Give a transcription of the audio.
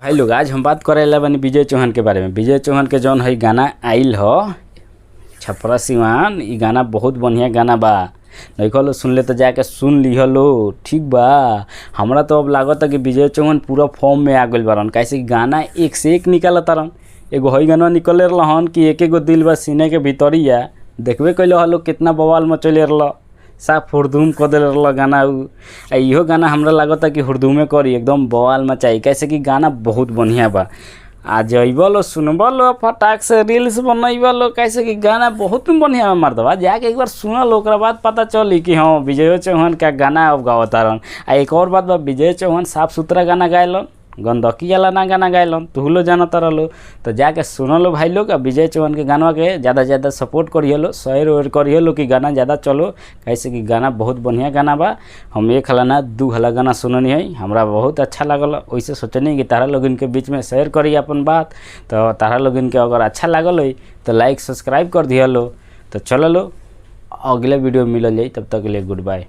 भाई लोग, आज हम बात करे बानी विजय चौहान के बारे में। विजय चौहान के जौन है गाना आइल ह छपरा सिवान, इ गाना बहुत बढ़िया गाना बा। नइखो लो सुनले तो जाके सुन लिह लो, ठीक बा। हमरा तो अब लागता कि विजय चौहान पूरा फॉर्म में आ गइल बारन, काहे कि गाना एक से एक निकालतारन। एगो हई गाना निकले रहलन कि एक एगो दिल बा सीने के भीतरिया, देखबे कइले हलो कितना बवाल मचैले रहल, साफ हुरदुम क देले रहल गाना उ। आ इहो गाना हमरा लागता कि हुरदुमे करी, एकदम बवाल मचाई, काहे कि गाना बहुत बढ़िया बा। आ जइबो लो सुनबो लो फटाक से रील्स बनइबो लो, काहे कि गाना बहुत बढ़िया बा मर्दवा। जाके एक बार सुनल ओकरा बाद पता चली कि हाँ विजय चौहान का गाना अब गावतारन। आ एक और बात बा, विजय चौहान साफ सुथरा गाना गाएलन, गंदगी वाला ना गाना गाएलन, तुहू लोग जानता रहलो। तो जाके सुनलो भाई लोग, आ विजय चौहान के गाना के ज़्यादा से ज़्यादा सपोर्ट करिए लो, शेयर वेयर करिए लो कि गाना ज़्यादा चलो, काहे कि गाना बहुत बढ़िया गाना बा। हम एक हला ना दू हला गाना सुननी है, हमरा बहुत अच्छा लागल। वैसे सोचनी कि तारा लोगन के बीच में शेयर करी अपन बात, तो तारा लोगन के अगर अच्छा लागल है तो लाइक सब्सक्राइब कर दिया लो। तो चलो लो अगले वीडियो मिलल जाई, तब तक के लिए गुड बाय।